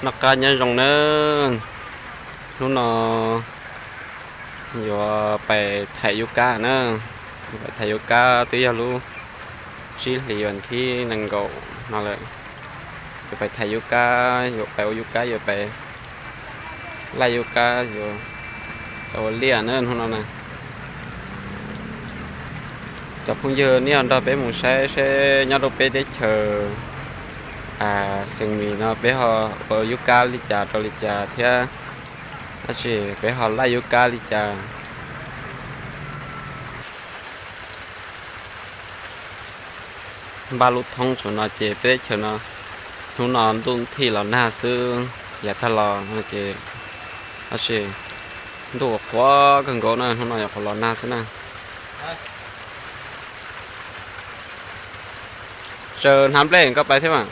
Noj qab nyob zoo na, hnub no yuav pais thais yub kab na, yuav pais thais yub kab twb yog lub tsib hlis vas thib nees nkaum no lawm. Yuav pais thais yub kab, yuav pais ua yub kab, yuav pais laij yub kab, yuav ua liaj na hnub no na. Cov phooj ywg nej ho nrog peb mus saib seb nyob rau peb teb chaws Xees Mis no peb ho ua yub kab li cas rau li cas thiab, tab sis peb ho laij yub kab li cas. Npaj lub thoob tsuas no ces peb teb chaws no hnub no ntuj thij los nag xwb, yav tag los no ces tab sis ntuj qhuav kawg nkaus na, hnub no yuav qhuav los nag xwb na. Tsaws hnav nplej koj pais thiab mas.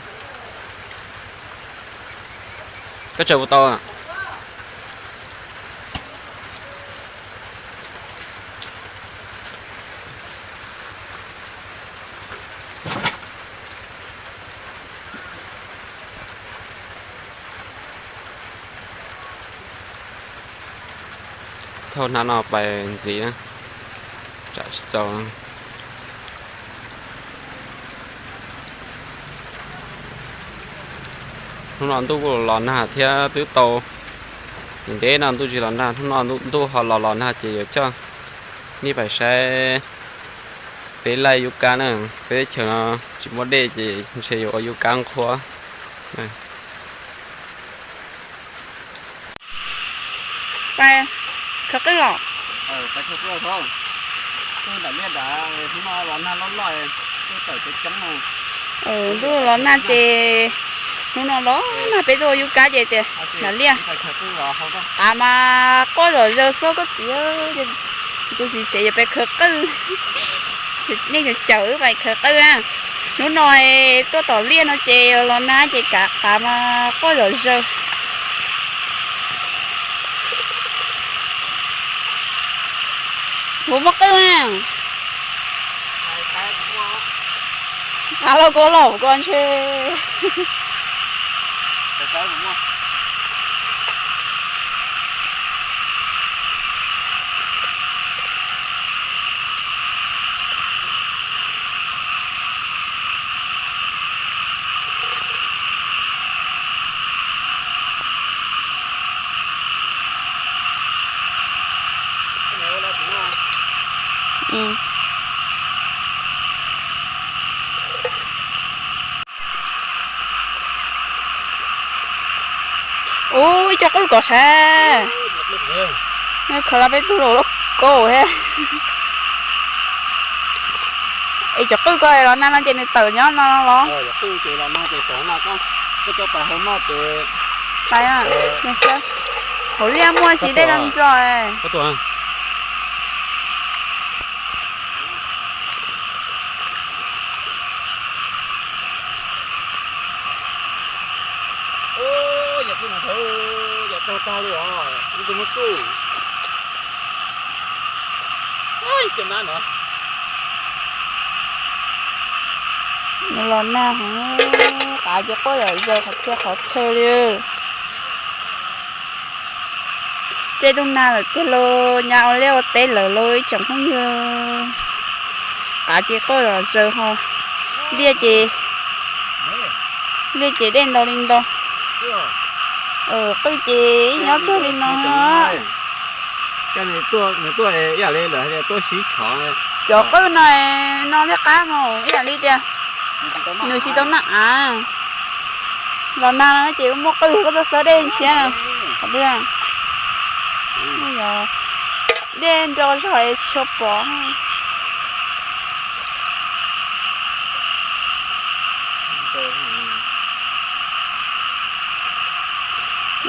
Koj tsaws puas tau? Thauj hnab no pais ntxiv na, tsam tsis txaus. Hnub no ntuj kuj los nag thiab twb tau, ntev no ntuj tsis los nag, hnub no ntuj ho los los nag ces yuav coj nej pais saib peb laij yub kab na. Peb teb chaws no tsis muaj dej ces ntshe yuav ua yub kab nqhuab. Pais khawv qwj los? Ntuj los nag ces hnub no los nag ces hnub no los nag peb tuaj ua yub kab ces tias nram liaj qav mas quaj zom zaws xwb koj txiv. Tus txiv tsev yuav pais khawv qwj, nej cov caum wb pais khawv qwj na. Hnub no tuaj tom liaj no ces los nag ces kav qav mas quaj zom zaws. Kuv muaj qwj. Av los kuv los ko ntshe. Ub, ib co qwj kom sav. Khaws los peb tug los loj kaus thiab. Es cov qwj ko los nag no ces nws tawm nyob no los? Hauv liaj muaj tsis dej nrog nrog. Los nag heev, qav ces quaj zom zaws qhov txhia qhov chaw li. Tej tug nag lawm tiag lauj, nyab ua liaj ua teb lawm lauj ib tsoom phooj ywg. Qav ces quaj zom zaws ho, liaj ces, liaj ces dej ntau li ntau. Qwj ces ib nyob tsuag li no. Cov qwj no no liab qab mas ib yam li tias nws tsis tau noj av. Los nag no ces muaj qwj koj tuaj xawb dej ntshiab na. Dej nro zog tsis tshua pom.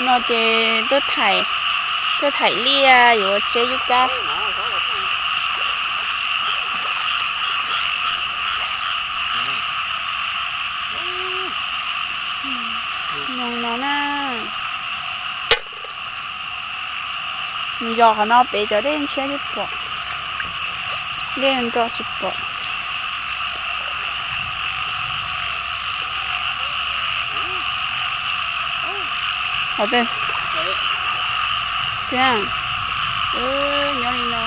No ces tuaj thaij, tuaj thaij liaj yuav tseb yub kab. Zoo no na. Yos qhov no pem cov dej ntshiab tsis pom, dej nro tsis pom. Qhov twg? Thiab, nyob li no.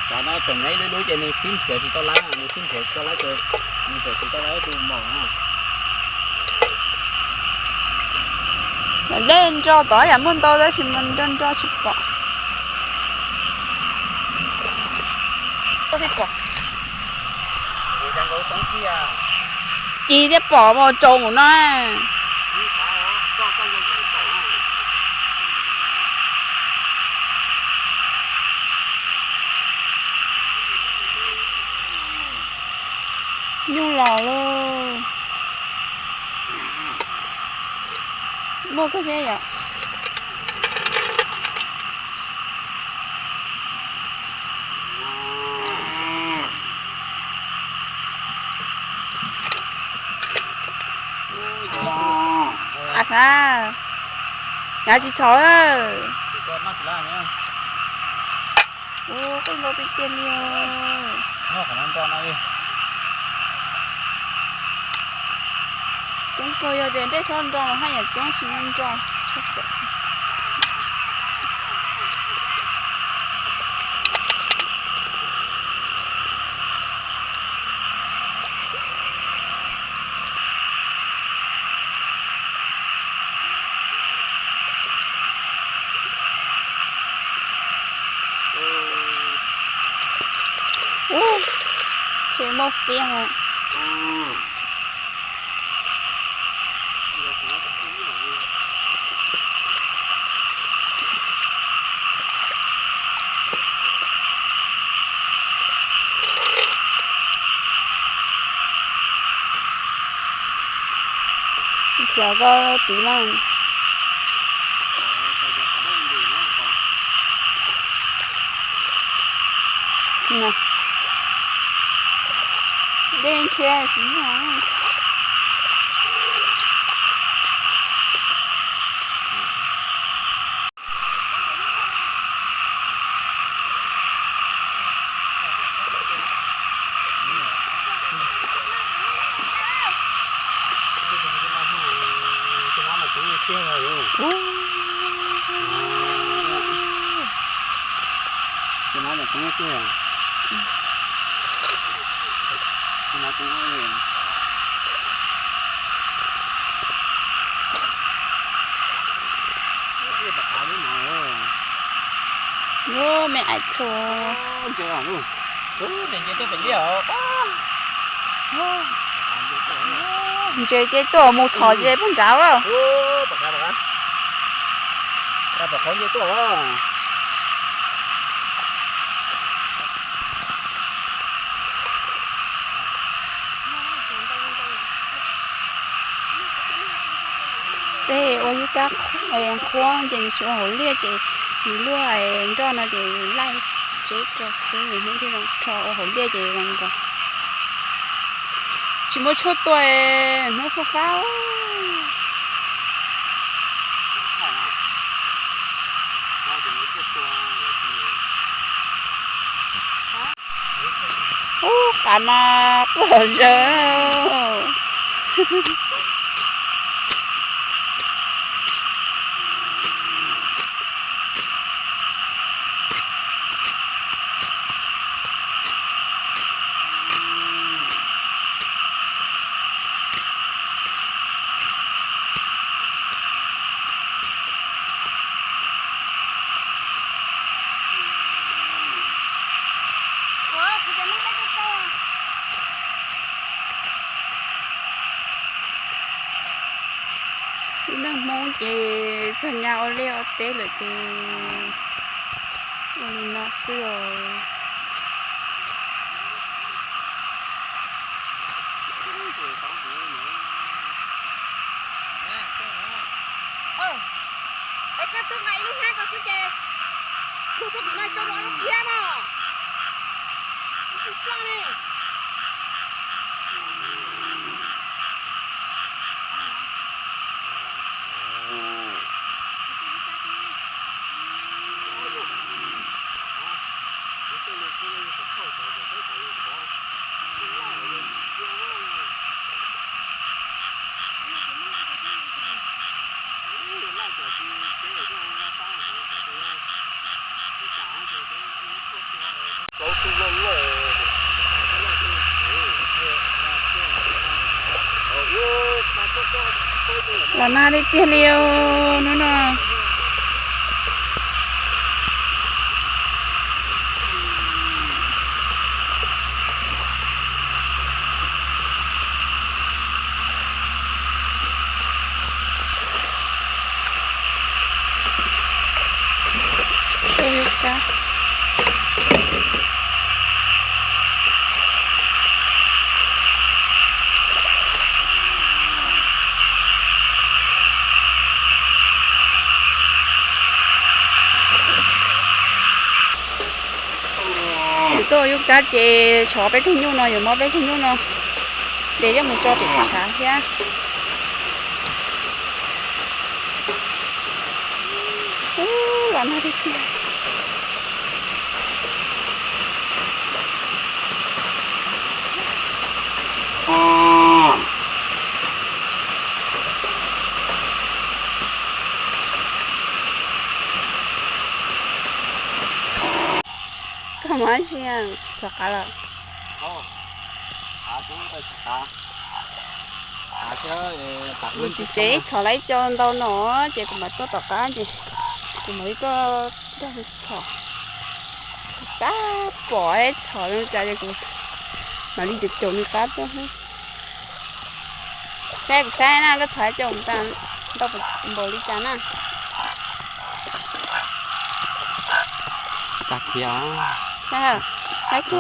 Cov no tseem nyob ib lub lub ces nws sib nrhiav tsis tau lawm, nws sib nrhiav tsis tau lawm ces nws tseem tsis tau lawm tus maum no. Dej nroj tod yam muaj ntau tab sis mas nroj nroj tsis pom. Ci thiaj pom mus tsaus mus no. Nyuj los lauj. Muaj kawg thiab yom. A xav, nyav tsis txhov. Ua qeej ntau tiag tiag li. Coob kawg, yog tias dej txhob nro los haj yam coob, tsis nro. Tsis muaj fiab. Nrhiav koj tiv lawm. Dej ntshiab tsis muaj. Ub, me ais txhua. Ntses ces tuaj mus txhom ces puag nrad. Peb ua ib kab qhuab ces nws tsis ua hauv liaj ces nws luaj nroj no ces laij tseb rau xwb, nws thiaj zoo rho, ua hauv liaj ces zoo nkaus. Tsis muaj tshuaj tua, hnub faj fab. Ub, qav mas quaj zawg. Ib leeg Hmoob ces txog nyab ua liaj ua teb lawm ces ua li no xwb os. Es koj twb nqa ib lub hnab ko xwb ces, lub tug no tso rau lub thiab no. Tus ploj ne. Los nag tiag tiag li os hnub no. Tuaj yuav kab ces tshov peb tug nyuj no, yuav mob peb tug nyuj no, ces coj mus tso pem tshav thiab. Ub, los nag tiag tiag. Koj mas Ntxhiab, txhom qav lawm. Kuv txiv tsev txhom lawm ib co ntau no, ces kuv mam tuaj tom qab ces kuv mam li tuaj nrog nws txhom. Kuv xav pom txhom li cas ces kuv mam li caum caum nws qab tuaj. Saib kuv saib na, koj txhom ib co ntau npaum li cas na. Tsa khiav. Saib, saib kiag.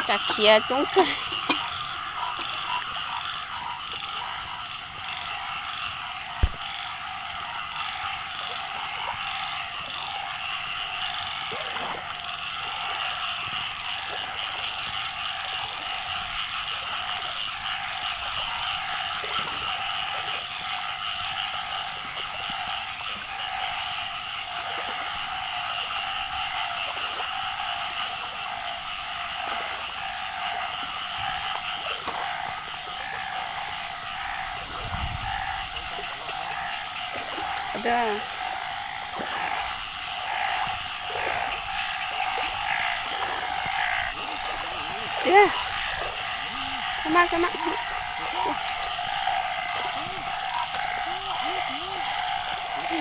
Tsa khiav coob kawg.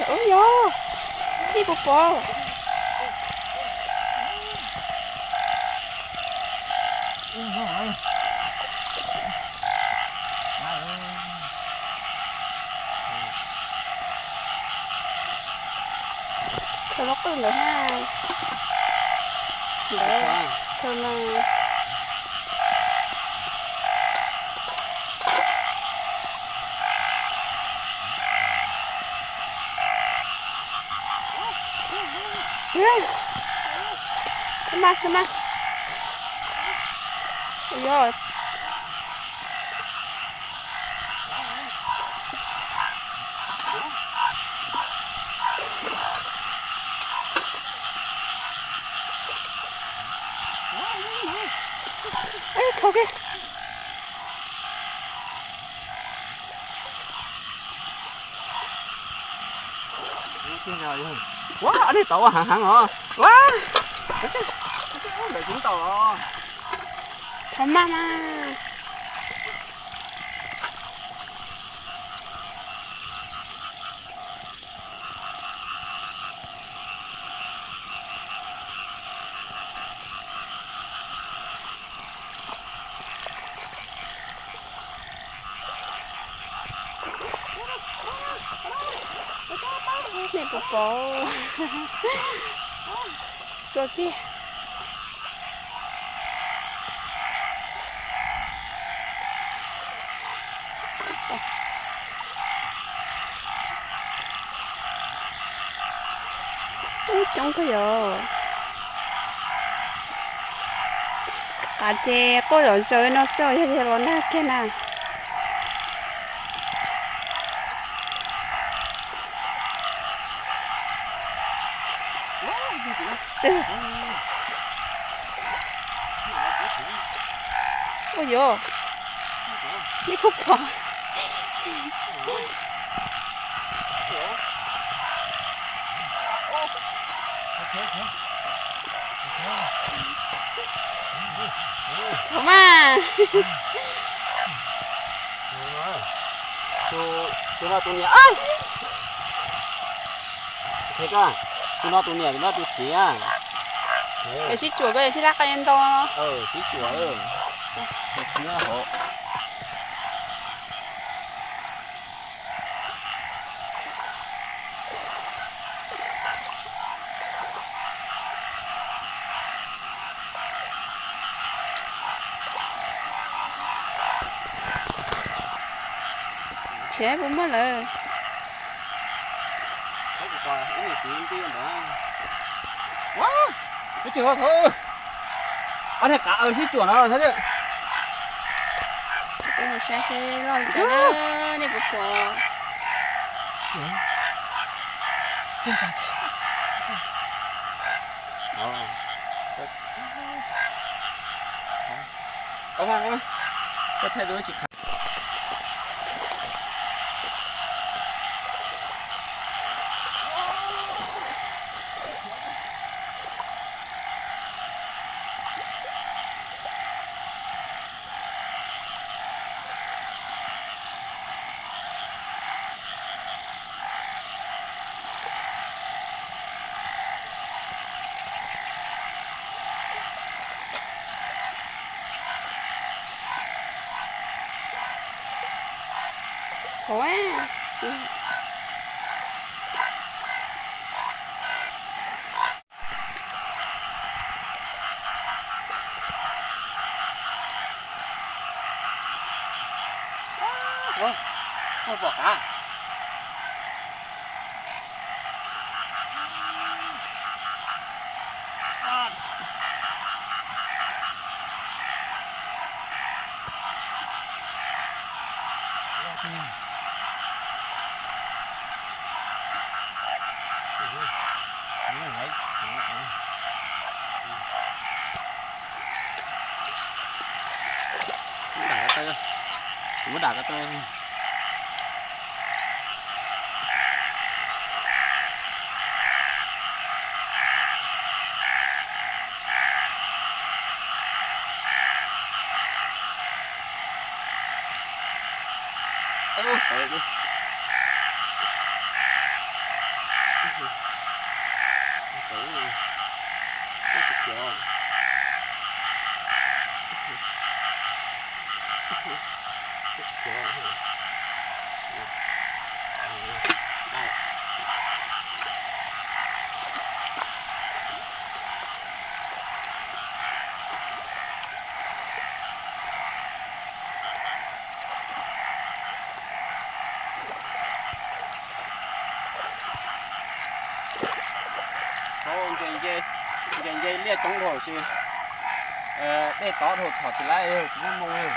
Ub yog, ib puas pom. Khaws lub qwj ntawd ha. Ntawd, khaws mas. Sab mas, sab mas. Ua yog. Txhob kiag. Ua, nej tau ua heev heev os. Ua, ntawm tsis tau los. Thaum maj mas. Nej puas pom? Xuas txiag. Ub, coob kawg yog. Qav ces quaj zom zaws no xwb, yog tias los nag kiag na. Ua yog, nej kuj pom. Tus no tus niam, tus no tus niam, tus no tus txiv. Sib tsuam ko thiaj li qe ntau. Sib tsuam. Tsis puas muaj lawm. Ua, ib tug ho thov, ob niag qav sib tsuam no thov. Mus saib seb loj li cas na, nej puas pom. Ua, ua pom qav. Muab dam ko taw, muab dam ko taw. Nce nce liaj coob dhau si, dej tov dhau txhom tsis laib tsis muaj moo.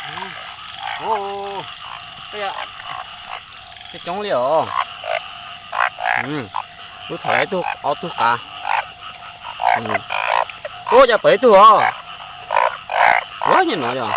Coob coob li os. Lub txhom ib tug ob tug qav. Ub, cas pawv ib tug os. Ua nyiaj no yog.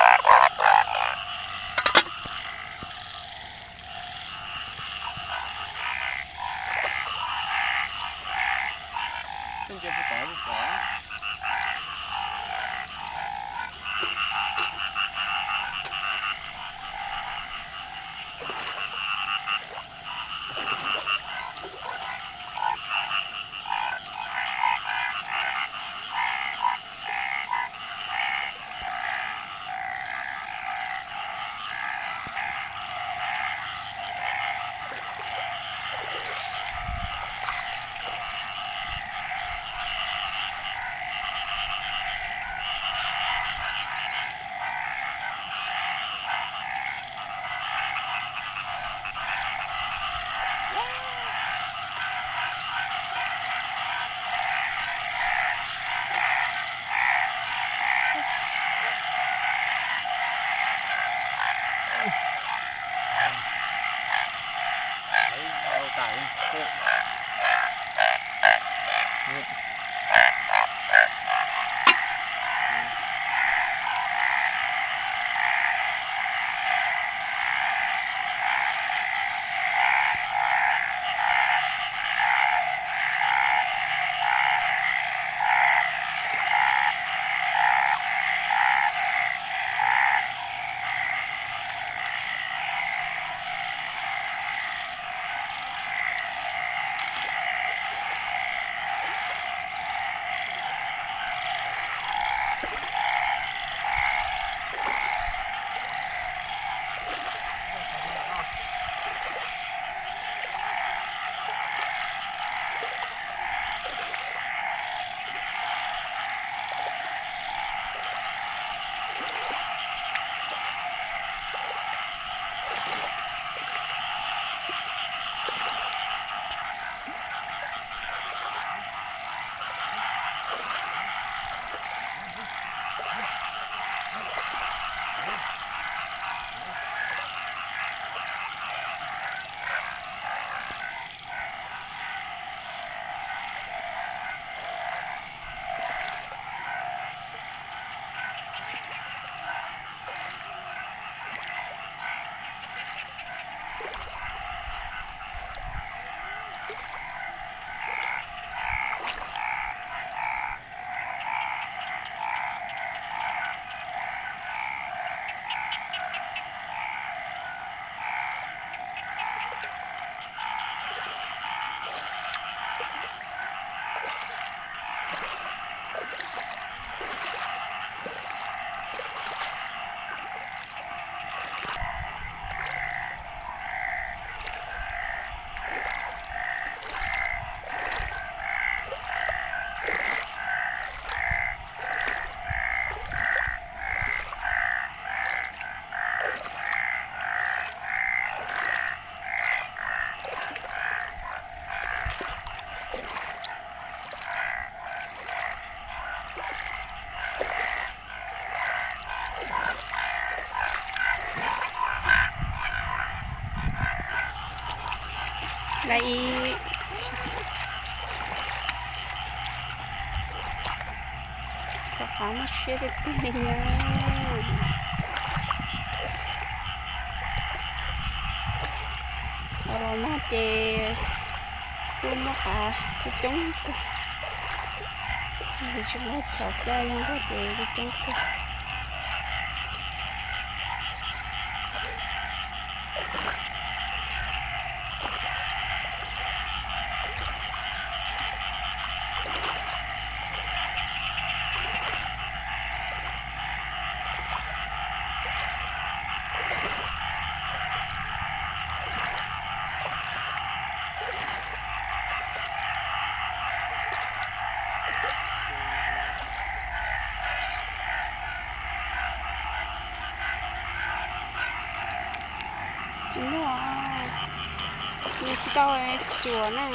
Lawv ib txoj qab muaj siab tiag tiag li na. Los los nag ces kuj muaj qav coob coob kawg. Yus tsis muaj txhom xyab zoo nkauj ces coob coob kawg. Tsis muaj, nws tsis tau tsuas na.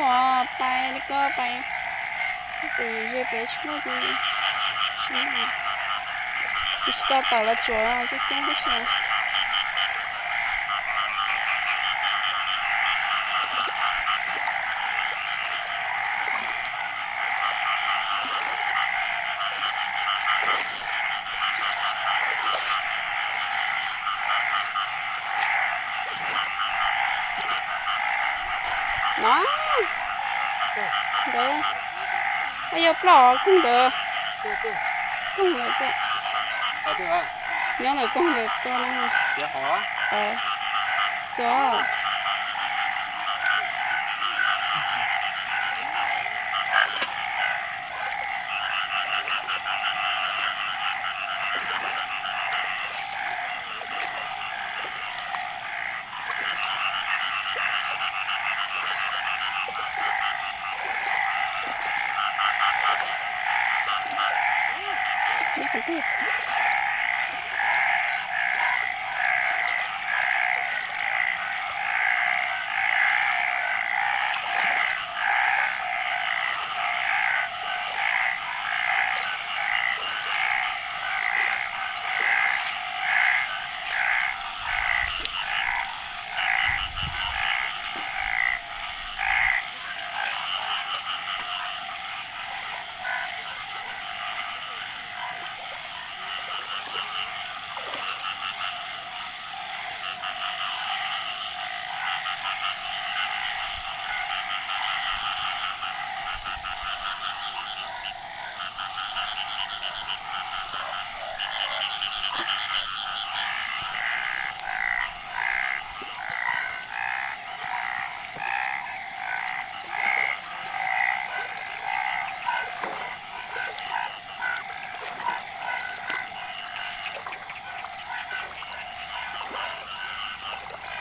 Pais li ko pais, pem ze pem tsis muaj ces tsis tau tawm los tsuas coob coob tib si. No, ntawd, yog ploj koog ntawd, koog ntawd, nyob ntawm koog ntawd tuaj no. Xyov.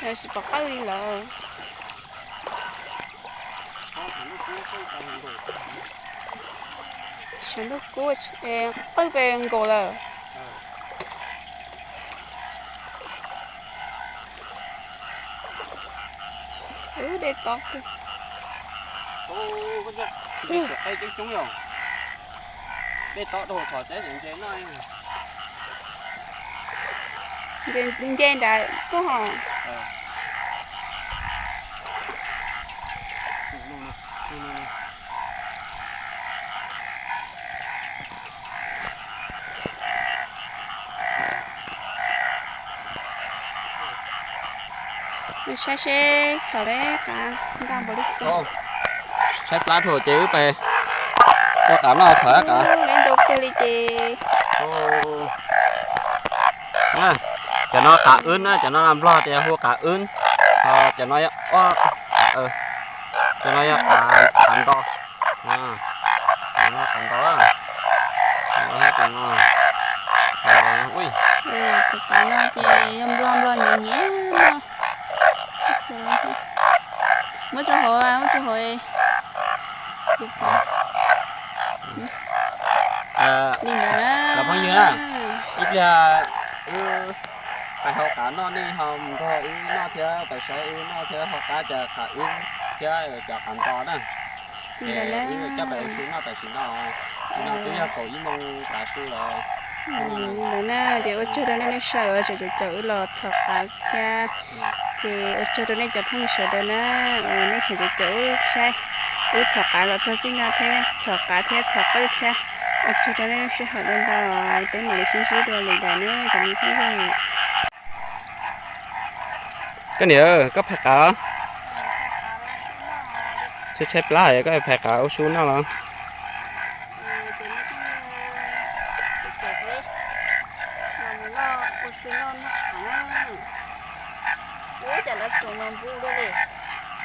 Tsis pom qawj li lawm. Sawv ntuj kub qawj pes nkaus lawm. Ub, dej tob kawg. Dej tob dhau txhos teb ntse noj. Nce nrad tuaj hos. Saib seb txhom deb qav npaj npaum li cas. Saib plab dhau ces wb pais ua qav noj txhom qav. Leb ntau kawg li ces. Cov no qav wb na, cov no nplog tias hu qav wb, ho cov no, cov no yog qav nto. Qav nto, qav no ces yog nplog nplog nyiam nyiam no. Muab rau hauv, muab rau hauv. Li ntawd na. Cov phooj ywg na, ib pliag wb pais hau qav noj, nej ho mus nrog wb noj thiab, pais saib wb noj thiab, hau qab cov qav wb thiab cov qav nto na. Wb coj pais ua su noj tam sim no. Tam sim no twb yog kaum ib moos tav su lawm. Li ntawd na, ces ua tsaug rau nej, nej saib uas tseem caum wb los txhom qav thiab. Ces ua tsaug rau nej cov phooj ywg sawv daws na, uas nej tseem caum wb saib wb txhom qav los txog txij no thiab, txhom qav thiab txhom qawj thiab. Ua tsaug rau nej lub sij hawm ntau ntau, peb mam li sib ntsib dua lwm daim na cov me phooj ywg. Koj niam, koj phais qav? Tshaib tshaib plab es koj phais qav ua su noj los?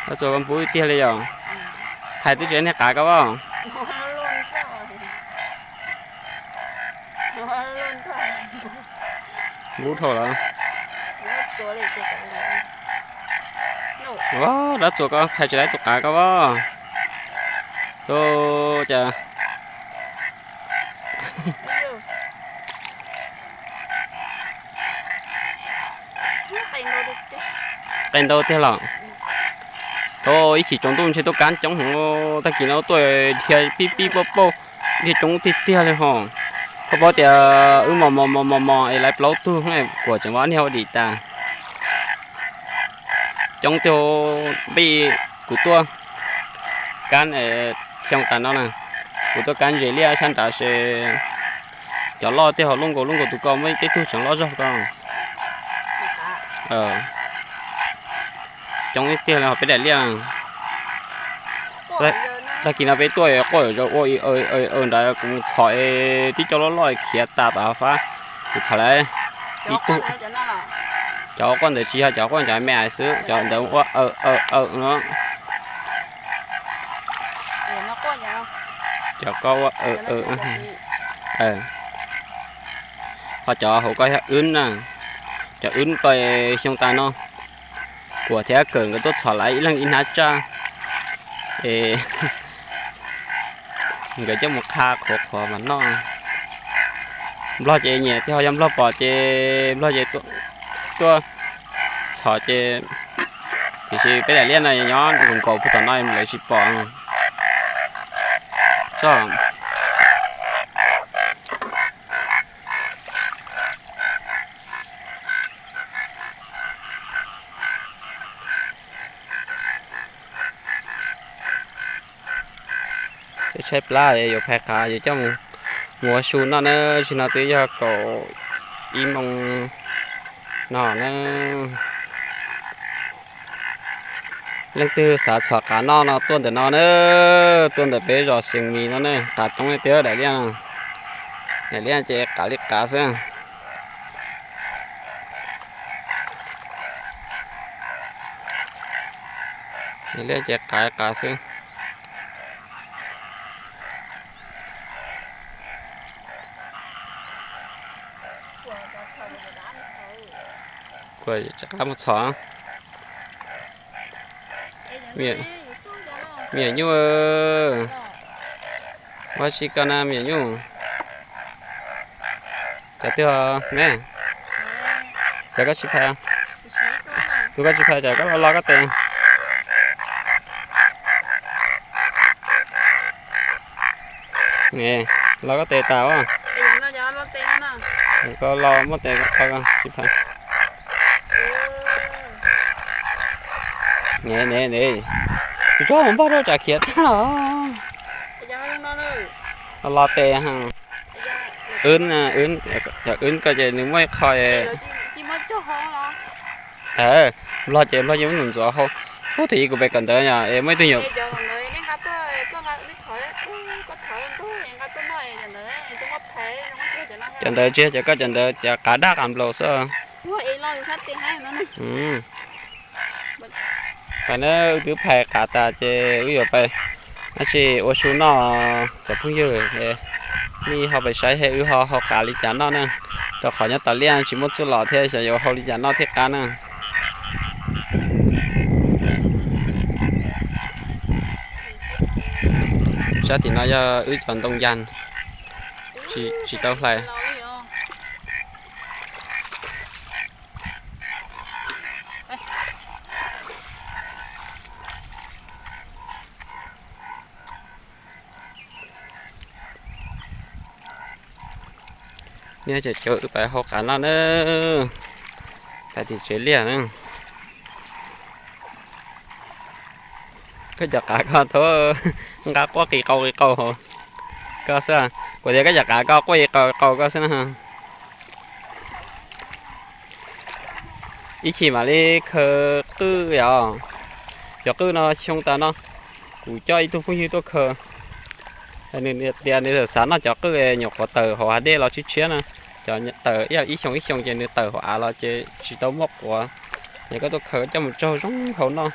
Lawv tsuas npub tiag li yom? Phais twb tsis niag qav koj os. Npub dhau lawm. Ua, dab txuas koj phais tsis tau tus qav koj os. Tus cas qe ntau tiag los. Ib chim tsaus ntuj ntshe tuaj kab coob heev, tag kis no tuaj dhia pib pib pauj pauj, dhia coob tiag tiag li ho. Koj paub tias wb mos mos mos mos mos es lawv plaub tug, kuam tseem vab niag hauj dim tas. Coob tiag, peb, kuv tuaj kab xyoo tas no na, kuv tuaj kab ntses liaj sab nrad ces cov loj tiag ho, lub nkaus lub nkaus tus ko muaj ib tug tseem loj zog ko. Coob tiag li ho peb daim liaj. Tag kis no peb tuaj quaj zaum ua nrad, kuv mus txhom tib co loj loj khiav tas tom hav fab. Kuv txhom lawm ib tug. Cov quaj ntawd tsis yog cov quaj, cov me xwb, cov ntawd ua aw aw aw no. Cov ko ua aw aw. Ho cov hauv ko yog wb na, cov wb ko xyoo tas no kuam thiab kawm nkawd tuaj txhom lawm ib leeg ib hnab tsaj es nkawd coj mus qha qhuav qhuav mas noj. Nplog ces nyiam tiag, ho yog nplog pom ces nplog ces tuaj txhom ces, tiam sis peb daim liaj no nyob nkaus nkaus puag tom no lawv tsis pom. Tshaib plab yuav phais qav yuav coj mus ua su noj na, tsis no twb yog kaum ib moos no na. Leej twg xav txhom qav noj no tuaj ntawm no na, tuaj ntawm peb zos Xees Mis no na, qav coob tiag daim liaj. Daim liaj ces qav li qav xwb. Daim liaj ces qav qav xwb. Kuv rov qab mus txhom. Me nyuam nyuj, ua tsi koj na me nyuam nyuj? Cov twg me? Cov koj tsis phais, tus koj tsis phais cov koj lo lo koj tes. Lo koj tes tas os. Koj lo muab tes tsis phais. Ne ne ne, tsis txhob mus npog rau tsam khiav tag. Lo tes. Wb, cov wb ko ces nws muaj ib qho. Nplog ces nplog yeej muab ntxuav ntxuav hau. Ub, twb yog kuv pem kawm ntawv yog es muaj ib tug nyuam. Cov ntawd tsis yog cov koj, cov ntawd cov qav daj qav nplaus xwb. Pais na, wb twb phais qav tas ces wb yuav pais dab tsi ua su noj cov phooj ywg. Nej ho pais saib wb ho hau qav li cas noj na, rau qhov nyob tom liaj tsis muaj txuj lom thiab xyov yuav hau li cas noj thiaj qab na. Sab tim no yog wb cov ntoo yas, tsis tau hlais. Nej cov caum wb pais hau qav noj na, pais tim tsev liaj na. Koj cov qav ko thaum nqa quaj qis qau qis qau hauv koj xwb. Kuv tias koj cov qav ko quaj qis qau qis qau koj xwb na. Ib chim mam li khaws qwj os. Cov qwj no xyoo tas no kuv coj ib tug phooj ywg tuaj khaws. Nws tias nws xav noj cov qwj nyuam qhuav tawm hauv hav dej los tshiab tshiab na. Cov tawm ib xyoo ib xyoo ces nws tawm hauv av los ces tsis tau muaj quav. Ces koj tuaj khaws coj mus tsaug zoo hau noj.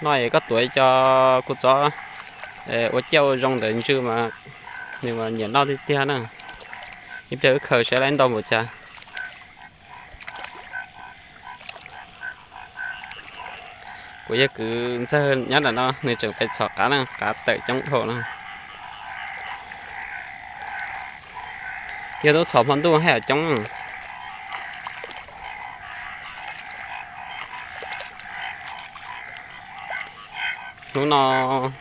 Noj es koj tuav cov kua txob ua ciaj ua zoo ntawd ntsw mas nws mas nyiam noj tiag tiag na. Ib pliag wb khaws saib lawv ntau npaum cas. Kuv yog kwv ntxawg nyob nram no, nws tseem pais txhom qav na, qav tawm coob dhau no. Yog tub txhom hmo ntuj haj yam coob. Hnub no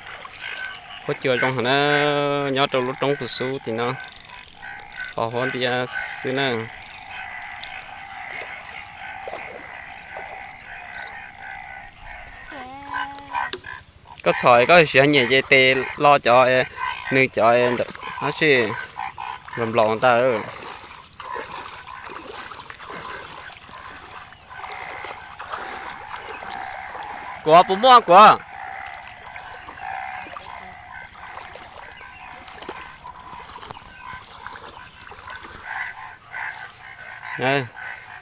huab cua zoo heev na, nyob rau lub roob Phu Xub tim no, qhov huab ntias xwb na. Koj txhom koj siv nyiam ces tes lo cov, nws cov ntawm dab tsi los nplaum ntag. Kuv puas muaj kuv.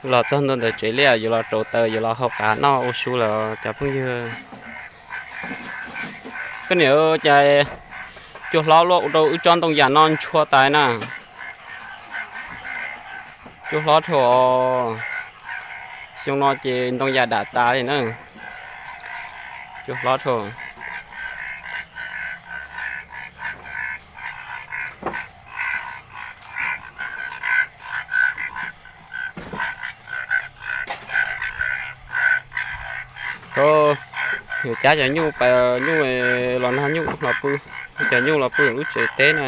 Los txog ntua ntawm tsev liaj yuav los rauv taws yuav los hau qav noj ua su lawm cov phooj ywg. Koj niam, cas cua hlob luaj ua rau wb tsob ntoo yam no ntshua tas na. Cua hlob dhau. Xyoo no ces ntoo yam dam tas li na. Cua hlob dhau. Tau, yuav cab cov nyuj pas nyuj los nag nyuj los pw, cov nyuj los pw lub tsev teb na.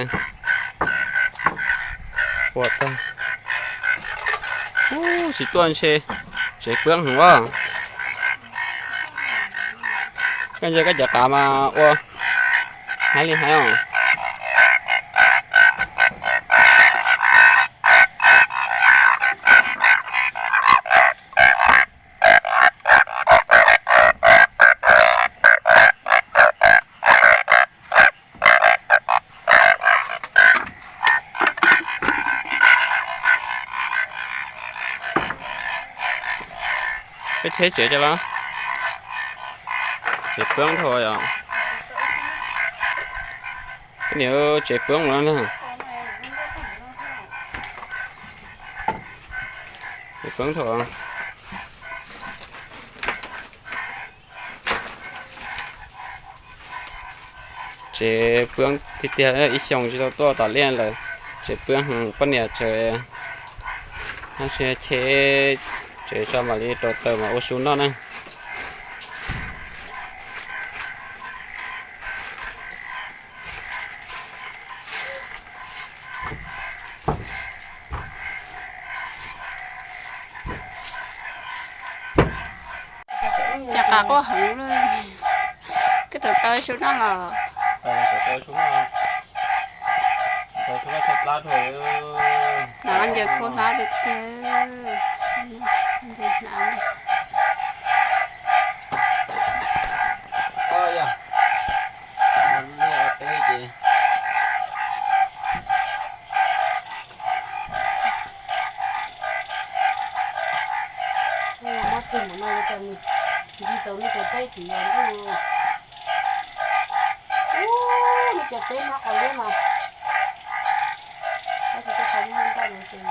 Ua tag. Ub, tsis tuaj ntshe tsev pwb heev as. Koj ntsia koj cov qav mas ua haib li haib os. Peb cheb tsev tso los. Tsev pwb dhau yom. Koj niam, tsev pwb no na. Tsev pwb dhau. Tsev pwb tiag tiag, ib xyoos tsis tau tuaj tom liaj lawm. Tsev pwb heev, poj niam tsev, cheb tsev tso mam li rauv taws mas ua su noj na. Cas qav quaj heev li. Koj rauv taws su noj los? Hnav ncaws khuab hlab tiag tiag. Ncaws hnav. Liaj teb ces mob tig mus no yuav tau nws nti tau nej cov teb tim yog ntuj. Ub, nej cov teb mob qos liab mas. Tab sis tej qhov muaj nroj no ces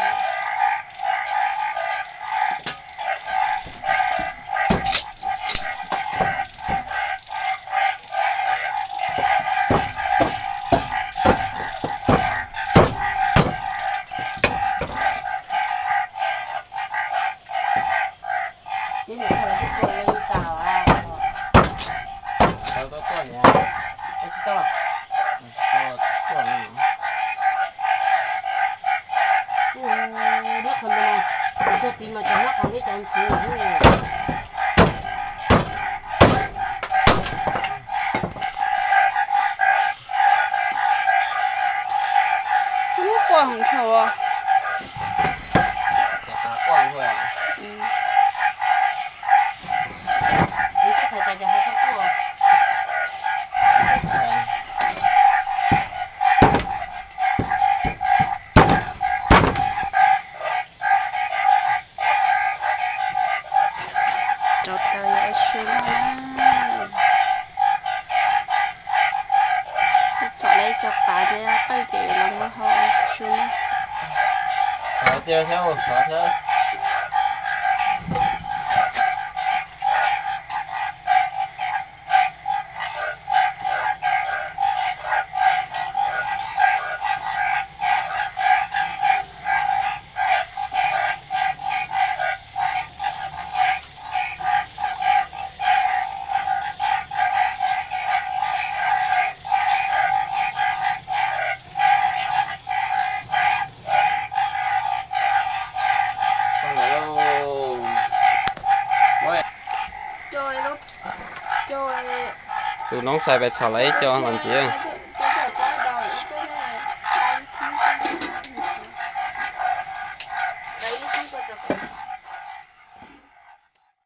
Ub, quaj heev dhau. Rauv taws yuav ua su noj na. Txhom lawv cov qav thiab qeej ces los muab hau su noj. Sov thiab, sov thiab. Tus noob xais pais txhom lawv ib co los ntxiv.